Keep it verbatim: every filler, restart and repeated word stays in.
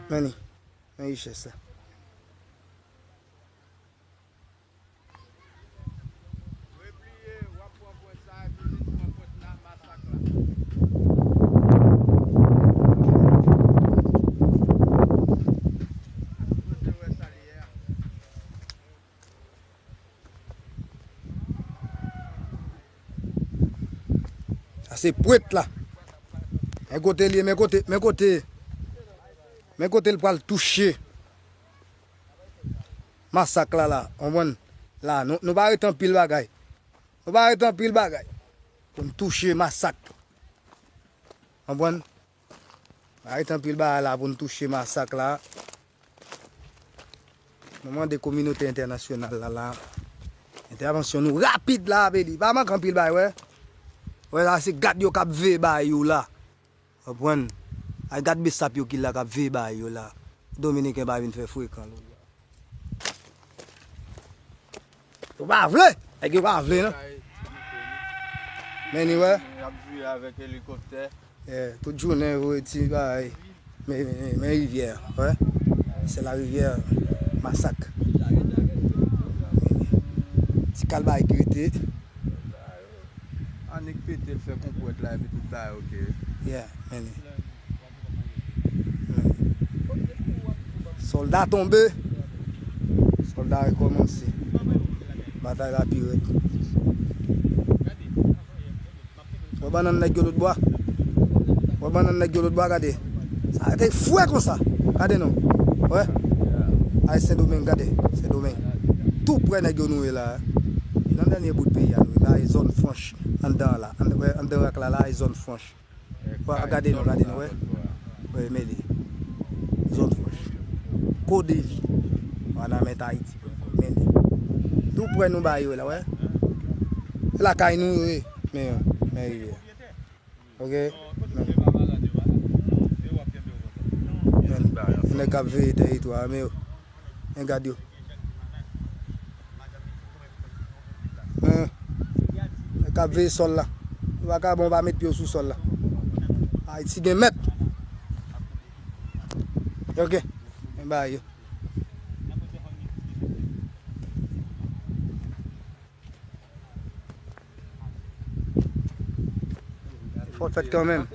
Men li. Men richès la. Sa se pwent la. Men kote l ye, men kote, men kote. Men kote l pral touche. Masak la la, konprann? La, nou, nou pa ret anpil bagay. Nou pa ret anpil bagay. Pou n touche masak. Konprann? Pa ret anpil bagay la pou n touche masak la. Nou mande kominote entènasyonal la, la. Entèvansyon nou rapid la, vle di. Pa manke anpil bagay, wè. Wè, la, se gad yo k ap veye bagay yo la. Konprann? Ay gad besap yo ki la k ap veye bagay yo la. Dominiken pa vin fè frekan lo. Yo pa vle. Nèg yo pa vle, non. Men ni wè. Y ap jwe avèk elikoptè. Yeah, tout jounen, yo voye ti bagay. Men, men, men, men rivyè, wè. Se la rivyè masak. Ti kal bagay ki rete. Annik pete l fè konpwèt la, epi tout bagay, oke. Yeah, men. Sòlda tonbe. Sòlda rekòmanse. Batay la pi rèd. Wè bannann nèg yo lòtbò. Wè bannann nèg yo lòtbò, gade. Sa rete fre konsa. Gade non. Wè. Ay Sendomeng, gade. Sendomeng. Tou prè nèg yo nou ye la. Nan dènye bout peyi a nou ye. La e zòn franch. Anndan la. Ann-, wè, anndan rak la, la e zòn franch. Wè, gade non, gade non, wè. Wè, men li. Zòn franch. Kodevi. Wanament Ayiti. Men li. Tou prè nou ba yo la, wè. Lakay nou yo ye. Men, men yo ye. Oke? Men. Men nèg k ap veye tèritwa a, men yo. Men gad yo. Men, nèg k ap veye sòl la. Yo pa ka bon, pa met pye yo sou sòl la. Ayiti gen mèt. Oke. Men bagay yo. Efò fèt kanmenm.